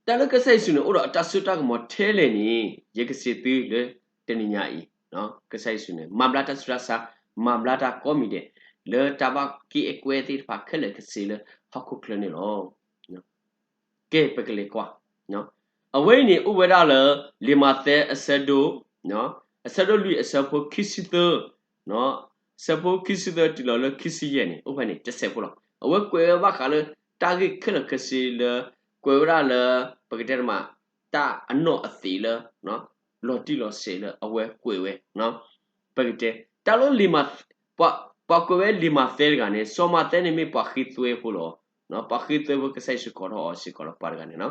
တၢ်လၢကစၢ်ယ့ၣ်ၡူးန့ၣ် အိၣ်ဒီးအတၢ်စိတၢ်ကမီၤထဲလဲၣ်န့ၣ် ယကစံးသုလၢတနံၤညါအံၤ, ကစၢ်ယ့ၣ်ၡူးန့ၣ် မၤဘျါတၢ်ဆူးတၢ်ဆါ, မၤဘျါတၢ်ကိးမံၤဒဲး လၢတၢ်ဘၣ်က့ၣ်အကွဲသ့ၣ်တဖၣ်ခဲလၢာ်ကဆ့လၢဟီၣ်ခိၣ်ချၢန့ၣ်လီၤ. ကဲ ပကလဲၤကွၢ်, အဝဲအံၤန့ၣ် အိၣ်ဝဲဒၣ်လၢ လံာ်မးသဲအဆၢဒိၣ်, အဆၢဒိၣ်လွံၢ်အဆၢဖိခံဆံသၢ, အဆၢဖိခံဆံသၢတုၤလီၤလၢခံဆံယဲၢ်န့ၣ် အိၣ်ဖဲန့ၣ်တစဲးဖိလီၤ. အဝဲကွဲးဝဲဘၣ်ဃးလၢ တၢ်ဂ့ၢ်ခဲလၢာ်ခဲဆ့လၢ ကွဲးဝဲဒၣ်လၢ ပကတဲတမး တၢ်အနီၢ်အသံးလၢ လီၤတံၢ်လီၤဆဲးလၢအဝဲကွဲးဝဲ ပကတဲ တၢ်လၢလံာ်မး, ပှၤကွဲးဝဲလံာ်မးသဲတဂၤန့ၣ် စီၤမးသဲန့ၣ်မ့ၢ်ပှၤဃ့သွဲဖိလီၤ. ပှၤဃ့သွဲဖိ ကစၢ်ယ့ၣ်ၡူးကိးထီၣ်အီၤစ့ၢ်ကီးလီၤ ပှၤတဂၤန့ၣ်လီၤ.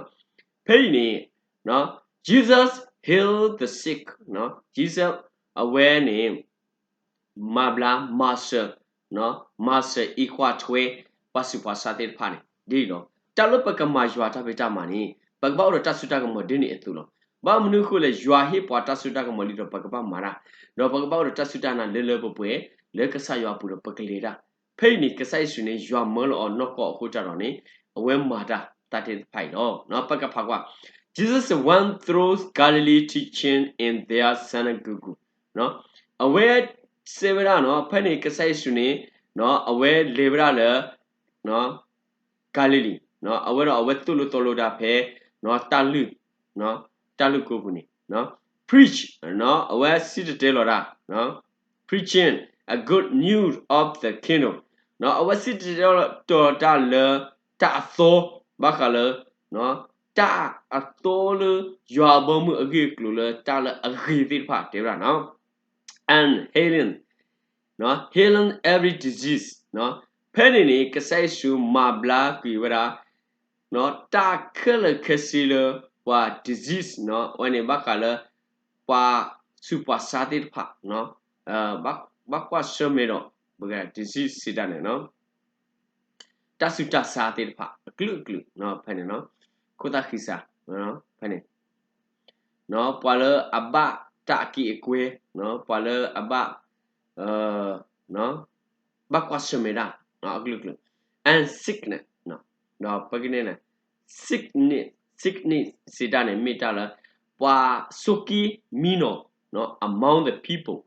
ဖဲအံၤန့ၣ် Jesus healed the sick, Jesus အဝဲန့ၣ် မၤဘျါ မၤစၢၤ, မၤစၢၤအံးကွၢ်ထွဲ ပှၤဆူးပှၤဆါသ့ၣ်တဖၣ်န့ၣ် ဒ်အံၤလီၤ. တၢ်လၢပကမၤယွၤတၢ်ဖံးတၢ်မၤန့ၣ် ပကဘၣ်အိၣ်ဒီးတၢ်စိတၢ်ကမီၤဒ်န့ၣ်အသိးလီၤ. ဘၣ်မနုၤအဃိလဲၣ် ယွၤဟ့ၣ်ပှၤတၢ်စိတၢ်ကမီၤလံဒီးပကဘၣ်မၤတၢ်, ဒီးပကဘၣ်အိၣ်ဒီးတၢ်စူၢ်တၢ်နာ်လၢလၢပှဲၤပှဲၤ လၢကစၢ်ယွၤအပူၤဒီးပကလဲၤတၢ်. ဖဲအံၤန့ၣ် ကစၢ်ယ့ၣ်ၡူးန့ၣ် ယွၤမၢလီၤအီၤနီၢ်ကီၢ်အဃိတၢ်ဒီးန့ၣ် အဝဲမၤတၢ်သ့ၣ်တဖၣ်အံၤလီၤ. ပကဖးကွၢ် Jesus went through Galilee teaching in their synagogue. အဝဲစံးဝဲဒၣ်နီၤ ဖဲန့ၣ်ကစၢ်ယ့ၣ်ၡူးန့ၣ် အဝဲလဲၤဝဲဒၣ်လၢ ကၤလံၤလံၤ, အဝဲဒီးအဝဲသိၣ်လိသီလိတၢ်ဖဲ တၢ်လုၢ်, တၢ်လုၢ်ကိပူၤန့ၣ် preach, အဝဲစံၣ်တဲၤတဲလီၤတၢ် preaching a good news of the kingdom. အဝဲစံၣ်တဲၤတဲလီၤတၢ်လၢ တၢ်အသီ ဘၣ်ဃးလၢ တၢ်အသီလၢ ယွၤအဘီမုၢ်အဂ့ၢ်အကျိၤလၢတၢ်လၢအဂ့ၤသ့ၣ်တဖၣ်တဲဝဲဒၣ် and healing, healing every disease. ဖဲန့ၣ်န့ၣ် ကစၢ်ယ့ၣ်ၡူးမၤဘျါက့ၤဝဲဒၣ် တၢ်ခဲလၢာ်ခဲဆ့လၢ ပှၤ disease အဝဲန့ၣ်ဘၣ်ဃးလၢ ပှၤဆူးပှၤဆါသ့ၣ်တဖၣ် ဘၣ်ကွၢ်ဆၢၣ်မဲာ်ဒီး ပက disease စံးတၢ်န့ၣ် တၢ်ဆူးတၢ်ဆါသ့ၣ်တဖၣ် အကလုာ်ကလုာ် ဖဲန့ၣ် ခိၣ်သၣ်ဃံစး ဖဲန့ၣ် ပှၤလၢအဘၣ်တၢ်အက့ၣ်အကွဲ ပှၤလၢအဘၣ် ဘၣ်ကွၢ်ဆၢၣ်မဲာ်တၢ် အကလုာ်ကလုာ် and sickness, ဒီးပကန့ၣ် sickness, sickness စံးတၢ်န့ၣ် မ့ၢ်တၢ်လၢ ပှၤဆိးက့မံနီၤ among the people.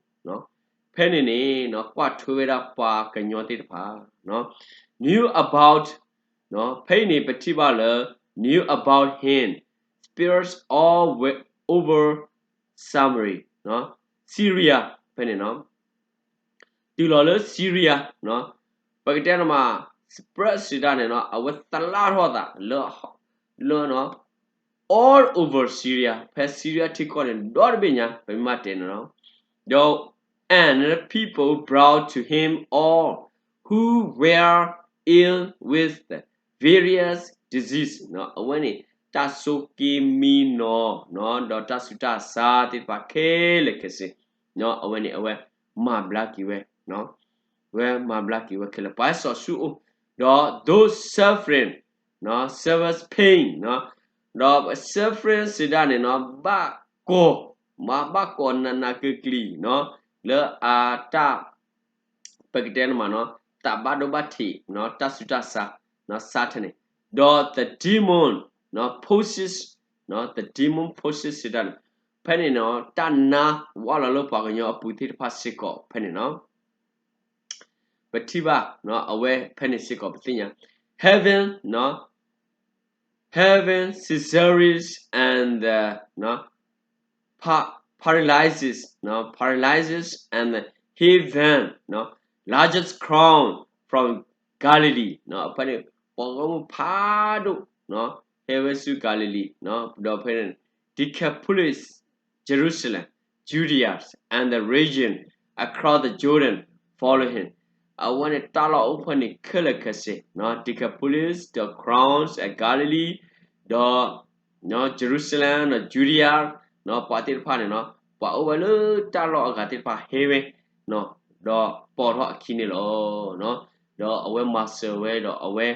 ဖဲန့ၣ်န့ၣ် ကွၢ်ထွဲဝဲဒၣ်ပှၤကညီသ့ၣ်တဖၣ် knew about, ဖဲအံၤန့ၣ် ပထံၣ်ဘၣ်လၢ knew about him, spread all over Samaria, Syria ဖဲန့ၣ် တုၤလီၤလၢ Syria, ပကတဲန့ၣ်မး spread စံးတၢ်န့ၣ် အဝဲသလၣ်ထီၣ်သးလၢ လၢ all over Syria ဖဲ Syria ထံကီၢ်န့ၣ် ဒီတဘ့ၣ်ညါ ပမ့ၢ်တဲန့ၣ် ဒီး and people brought to him all who were ill with various disease. အဝဲန့ၣ် တၢ်ဆိးက့မံနီၤ ဒီးတၢ်ဆူးတၢ်ဆါသ့ၣ်တဖၣ်ခဲလၢာ်ခဲဆ့ အဝဲန့ၣ် အဝဲမၤဘျါက့ၤဝဲ ဝဲမၤဘျါက့ၤဝဲခဲလၢာ် ပှၤဟဲစိာ်ဆူအအိၣ် ဒီး those suffering severe pain, ဒီး suffering စံးတၢ်န့ၣ် ဘၣ်ကိၢ်, မ့ၢ်ဘၣ်ကိၢ်နးနးကျံၤကျံၤ လၢအတၢ် ပကတဲန့ၣ်မး သးဘၣ်ဒိဘၣ်ထံး တၢ်ဆူးတၢ်ဆါ ဆါထဲန့ၣ်, ဒီး the demon possess, the demon possess စံးတၢ်န့ၣ် ဖဲန့ၣ် တၢ်နါဝဲလီၤလၢပှၤကညီအပူၤသ့ၣ်တဖၣ်စ့ၢ်ကီး ဖဲန့ၣ် ပထံၣ်ဘၣ် အဝဲဖဲန့ၣ်စ့ၢ်ကီး ပသ့ၣ်ညါ having, having seizures and the paralysis, paralysis and heaven, largest crowd from Galilee. ဖဲန့ၣ် ပှၤဂီၢ်မုၢ်ဖးဒိၣ် ဟဲဝဲဆူ Galilee, ဒီးဖဲန့ၣ် Decapolis, Jerusalem, Judea, and the region across the Jordan follow him. အဝဲန့ၣ် တၢ်လီၢ်အိၣ်ဖဲန့ၣ်ခဲလၢာ်ခဲဆ့ Decapolis, the crowns at Galilee, ဒီး Jerusalem, ဒီး Judea, ပှၤသ့ၣ်တဖၣ်န့ၣ် ပှၤအိၣ်ဝဲလၢတၢ်လီၢ်အဂၤသ့ၣ်တဖၣ်ဟဲဝဲ ဒီးပိာ်ထီၣ်အခံန့ၣ်လီၤ. ဒီးအဝဲမၤစၢၤဝဲ ဒီးအဝဲ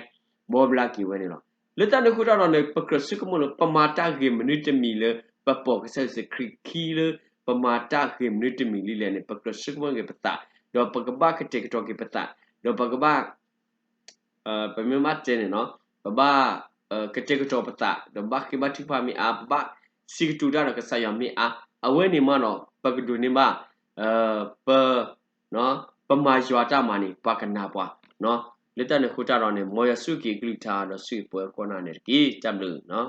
ဘီဘျါက့ၤဝဲန့ၣ်လီၤ. လၢတၢ်န့ၣ်အဃိတၢ်ဒီးန့ၣ် ပကြၢးဆိကမိၣ်လၢ ပမၤတၢ်ဂ့ၤမနုၤတမံၤလၢ ပပိာ်ကစၢ်ယ့ၣ်ၡူးခရံာ်ခံလၢ ပမၤတၢ်ဂ့ၤမနုၤတမံၤလံလဲၣ်န့ၣ် ပကြၢးဆိကမိၣ်က့ၤပသး, ဒီးပကဘၣ်ကတဲာ်ကတီၤက့ၤပသး, ဒီးပကဘၣ် ပမ့ၢ်ဘၣ်တဲန့ၣ် ပဘၣ် ကတဲာ်ကတီၤပသး ဒီးဘၣ်ဃ့ဘါထုကဖၣ်မ့ၢ်အါ, ပဘၣ်စံးကတိၤတၢ်ဒီးကစၢ်ယွၤမ့ၢ်အါ, အဝဲန့ၣ်မးဒီး ပကဒိးန့ၢ်ဘၣ် ပ ပမၤယွၤတၢ်မၤန့ၣ် ပှၤကနာ်ပှၤ. လၢတၢ်န့ၣ်အဃိတၢ်ဒီးန့ၣ် မ်ယွၤဆိၣ်ဂ့ၤကလုၢ်ကထါ ဒီးဆိၣ်ဂ့ၤပှၤကိးဂၤဒဲးန့ၣ်တက့ၢ်. တၢ်ဘျုး